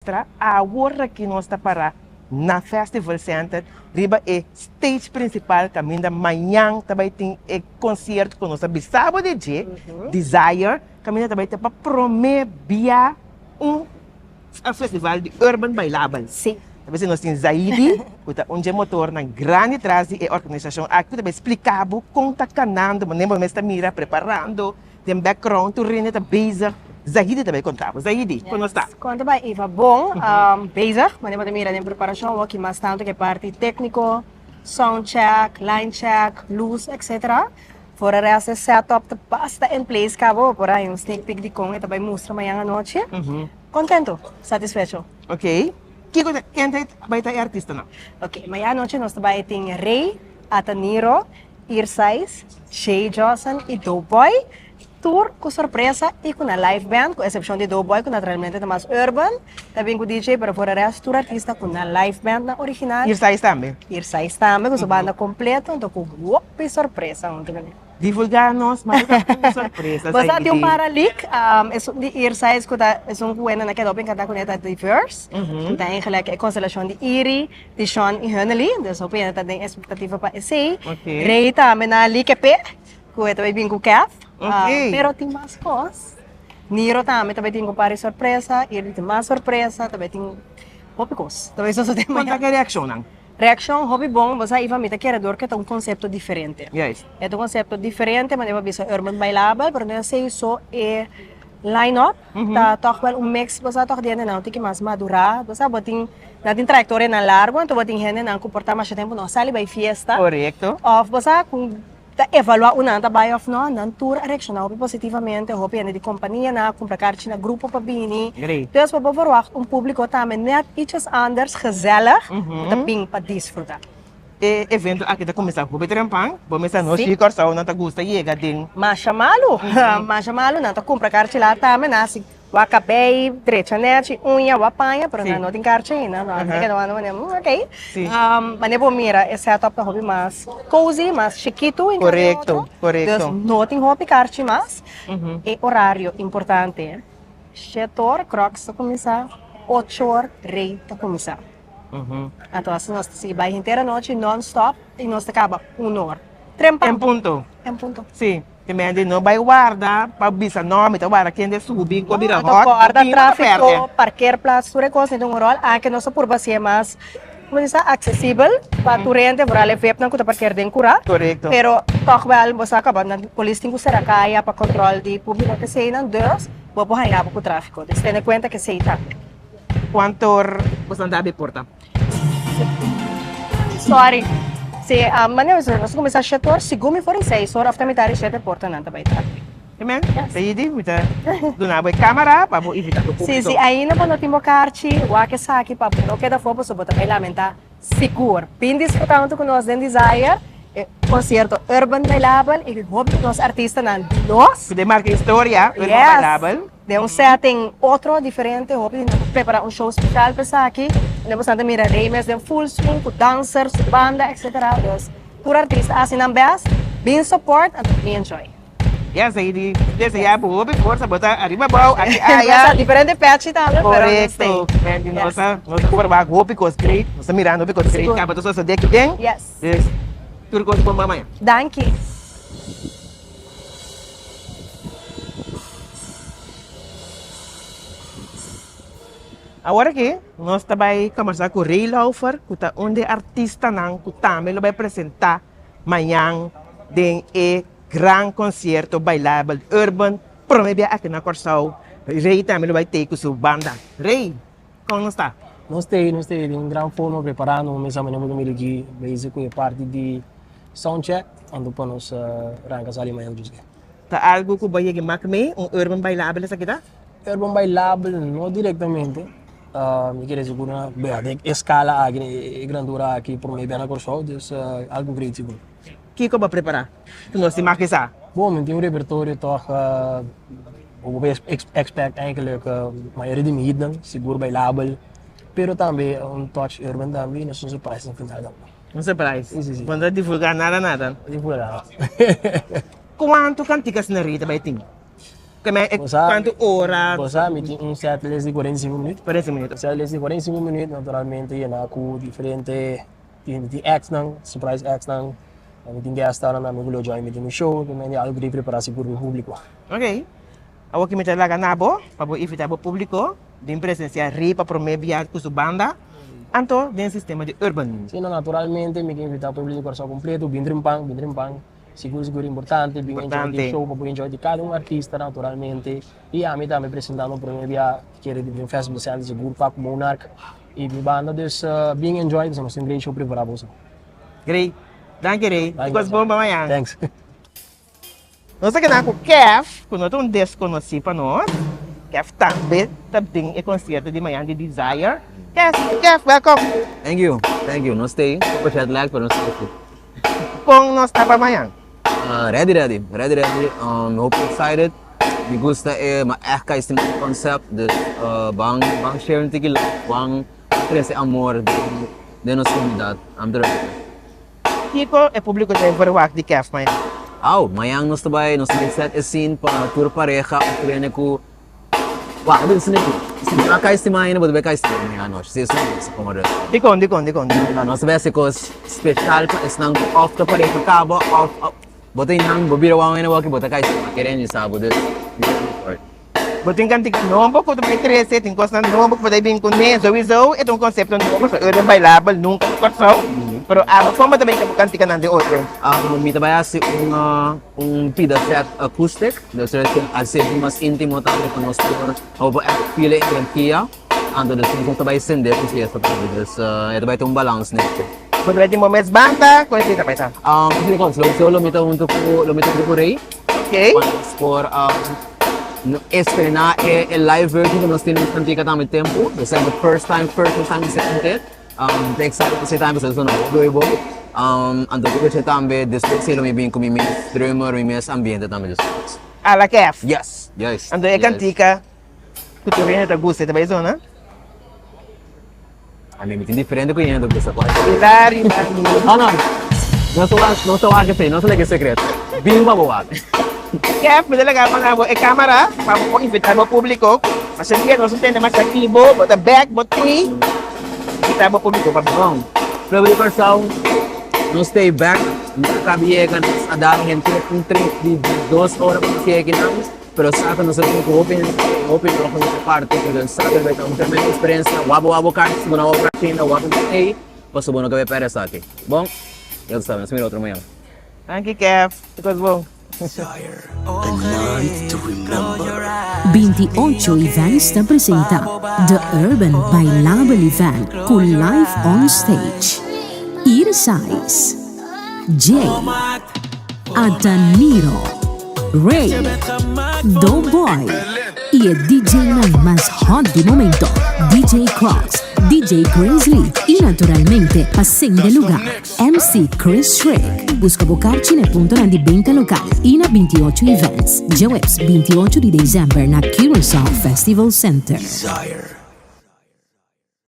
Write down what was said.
mustra awor aki nos ta para na Festival Center riba e stage principal caminda mañan ta bay tin e concierto cu nos a bisa bo di dje, Desire, caminda ta bay ta pa prome bia un festival di Urban Bailabel. Ta bay si nos tin Zaidi cu ta un dje motornan grandi tras di e organisacion aki cu ta bay splica bo con ta canando, manera bo mes ta mira preparando. Den background tur rende ta bezig. Zahidi ta bay conta bo. Zahidi, con nos ta? Con ta bay Eva? Bon, bezig. Manera bo ta mira den preparacion awor ki mas tanto ke parti tecnico, sound check, line check, luz, etc. For e rest e setup ta basta in place caba bo por haña un sneak peek di con e ta bay mustra mañan anochi. Contento, satisfecho. Ok. Kico ta, ken ta bay ta e artistanan? Ok, mañan anochi nos ta bay tin Rey, Ataniro, Irsais, Shay Johnson y Doughboy, tur cu sorpresa y cu nan live band, cu excepcion di Doughboy cu naturalmente ta mas urban, ta bin cu DJ, pero for e rest tur artista cu nan live band nan original. Irsais tambe. Irsais tambe cu su banda completo, anto cu hopi sorpresa hunto cu nan. Divulga nos mas ta un sorpresa Bo sa tin un para leak, esun di Irsais cu ta esun cu wende nan keda hopi encanta cune ta Diverse, cu ta eigenlijk e constelacion di Iri, Tishon i Hunnely, dus hopi hende ta den expectativa pa esey. Rey tambe na Likepe, cu e ta bay bin cu Kev. Pero tin mas cos. Niro tambe ta bay tin cu par di sorpresa, Irving tin mas sorpresa, ta bay tin hopi cos. Ta bay sosode mañana. Con ta e reaccionnan? Reaccion hopi bon, bo sa Ivan mi ta kere dor cu e ta un concepto diferente. E ta un concepto diferente, manera bo a bisa Urban Bailabel, pero no esey so e line up ta toch wel un mix, bo sa toch di hendenan un tiki mas madura, bo sa bo tin nan tin trayectorianan largo anto bo tin hendenan cu por ta masha tempo no a sali bay fiesta. Of bo sa cu ta evalua un nan ta bay of no, nan tur a reacciona hopi positivamente, hopi hende di companianan a cumpra carchi na grupo pa bini. Dus bo por verwacht un publico tambe net ietjes anders, gezellig, cu ta bin pa disfruta. E evento aki ta kuminsá hopi trempan. Bo mester nos di Kòrsou nan ta gusta yega den. Masha malu, masha malu. Nan ta kumpra karchi la tambe. Nan hasi wak kabei, drecha nèchi, uña, wak paña, pero nan no tin karchi ainda. Nan ta keda wak manera, ok. Manera bo mira e setup ta hopi mas cozy, mas chikitu en cambio otro. Korekto, Dus no tin hopi karchi mas. E orario importante, shetor Crocs ta kuminsá, ochor Rey ta kuminsá. Anto asina nos ta sigui bai henter anochi non stop y nos ta caba un or. Trempan. En punto. En punto. Si. Te mende no bai warda pa bisa no mi ta warda kende subi cu a bira hot. No, corda trafico, parkeerplaats, tur e cos tin un rol. Anke nos a purba hacié mas, como se dice, accesibel pa tur hende, vooral e vepnan cu ta parkeer den cura. Correcto. Pero toch wel bo sa caba nan polis tin cu cera caya pa control di publico keseynan, dus bo por haña bo cu trafico. Dus tene cuenta kesey tambe. Cuantor boso ta abi porta? Sorry. Si, manera nos a cuminsa shete or, segun mi for di seis or of ta mitad di shete portanan ta bay trapi. Amen. Lady, mi ta duna bo e camera pa bo invita bo publico. Si, si ainda bo no tin bo carchi, wak esaki pa bo no keda afo pasobra bo ta bay lamenta sigur. Bin disfruta hunto cu nos den Desire, e concierto Urban Bailabel y hopi di nos artistanan di nos. Cu den marca historia, Urban Bailabel. Den un setting otro, diferente, hopi di nan ta prepara un show special pa esaki. Unda boso nan ta mira Rey mes den full swing cu dansers, su banda, etcetera. Dus tur artista a haci nan best, bin support anto bin enjoy. Ya Zaydi, desde ya bo hopi forsa, bo ta ariba abou, aki aya. Nos ta diferente pechi tambe, pero nos stay. Corecto. Mandy, nos ta, nos ta forma hopi cos great, nos ta mirando hopi cos great caba ta sosode aki den. Yes. Dus tur cos bon pa maña. Danki. Awor aki nos ta bai kombersá ku Ray Lauffer ku ta un di e artistanan ku tambe lo bai presentá mañan den e gran konsierto Bailabel Urban prome bia aki na Kòrsou. Ray tambe lo bai tei ku su banda. Ray, kon nos ta? Nos tei, nos tei den gran forma preparando mesa manera bo ta mira aki bezig ku e parti di sound check anto pa nos ranka sali mañana djusge. Ta algu ku bo yega mak mee, un urban bailabel esaki ta? Urban bailabel no direktamente, mi kere sigur na bea den e skala aki, e grandura aki prome bia na Kòrsou, dus algu great sigur. Kiko bo a prepará ku nos tin mak esá? Bon, mi tin un repertorio tòg bo por expect eigenlijk mayoria di mi hitnan sigur bailabel, pero tambe un touch urban tambe i nos un surprise na final tambe. Un surprise? Si, si, si. Bo no ta divulgá nada nada? Divulgá nada. Kuantu kantikas na Rita bai tin? Ke men e kuantu ora? Bo sa mi tin un setlist di 45 minuut. 45 minuut. Setlist di 45 minuut naturalmente yena ku diferente tin tin acts-nan, surprise acts-nan, mi tin guest star-nan tambe ku lo join mi den mi show, ke men di algu di prepara sigur pa e publico. Ok. Awor ki mi ta laga na bo pa bo invita bo publico den presencia Rey pa prome bia ku su banda anto den sistema di Urban. Si no, naturalmente mi ke invita publico di Kòrsou kompleto, bin trimpan, bin trimpan. Sigur sigur importante, bin enjoy di show pa por enjoy di kada un artista naturalmente y ami tambe presentando prome bia kere di bin festival center sigur Paco Monarch y mi banda dus bin enjoy pasobra nos tin un great show prepara pa boso. Great. Danki Rey. Danki. Kos bon pa mañan. Thanks. Nos ta keda ku Kev, ku no ta un deskonosí pa nos. Kev tambe ta den e konsierto di mañan di Desire. Kev, Kev, welkom. Thank you, thank you. Nos ta ei, poko jet lag pero nos ta ei. Kon nos ta pa mañan? Ready ready, ready ready, hopi excited, mi gusta e ma echt kai stima e concept, dus ban ban share un tiki love, ban trece amor den nos comunidad, I'm the ready. Kiko e publico ta verwagt di Kef mañan? Au, mañan nos ta bai nos ta bai set e scene pa tur pareha of tur hende ku Wak, bo ta Si bo a kai stima ainda, bo ta bai kai stima mañana anochi. Si esun ta como rest. Dikon, dikon, dikon? No, nos ta bai hasi kos special pa esnan ku òf ta pareha kaba òf bo ta inan, bo bira wou ainda wak i bo ta kai stima. Kere hende sa bo, dus Bo tin kantika nobo ku ta bai trese, tin kosnan nobo ku bo ta bin kuné. Souiso e ta un konsepto nobo, so Urban Bailabel nunka na Kòrsou. Pero abo kon bo ta bai ku bo kantikanan den otro? Mi ta bai hasi un. Un pida set acoustic, dus er a ser mas intimo tambe pa nos por hopi echt feel e energia, anto despues nos ta bai sende ku fiesta tambe, dus e ta bai ta un balans nèt. Bo ta bai tin bo mes banda? Kon esei ta bai ta? So lo mi ta hunto ku lo mi ta hunto ku Rey. Ok. Pa nos por estrena e live version ku nos tin nos kantika tambe tempu, dus the first time first time ku se Mi ta excited pa esei tambe pasobra esei ta un hopi bon. Anto ku esei tambe despues lo mi bin ku mi mes drummer, mi mes ambiente tambe despues. A la kef? Yes, juist. Anto e kantika ku tur hende ta gusta e ta bai zona? A mi mi tin diferente ku hende ta gusta kua. Riba riba mi. No no, nos ta wak nos ta wak esei, nos ta leka e sekreto. Bin pa bo wak. Kef, mi ta laga pone bo e kamera pa bo por invita bo publiko. Pasobra nos ta tende mas aktivo, bo ta bek, bo tin. Kita bo publico pa Bon, Pueblo di Kòrsou, nos stay back, nos a kaba yega, nos a dal henter un trip di dos ora pa nos yega akinan, pero sa ku nos a tin ku hopi hende i hopi loco di e parti, pero sa ku ta un tremendo eksperensia, wak bo wak bo karchi, si bo no wak bo karchi ainda, wak bo stay, pasobra bo no ka bai pèrdè esaki. Bon, ya bo sabi, nos mira otro mañana. Danki Kev, e kos bon. A night to remember. 28 Events ta presenta The Urban Bailabel Event ku live on stage Irsais, Jay, Adaniro, Ray, Doughboy y e DJnan mas hot di momento DJ Crocs, DJ Grizzly y naturalmente pa sende lugar. MC Chris Schrick. Buska bo karchi na e puntonan di benta lokal i na 28 Events, djaweps 28 di desèmber na Curaçao Festival Center. Desire.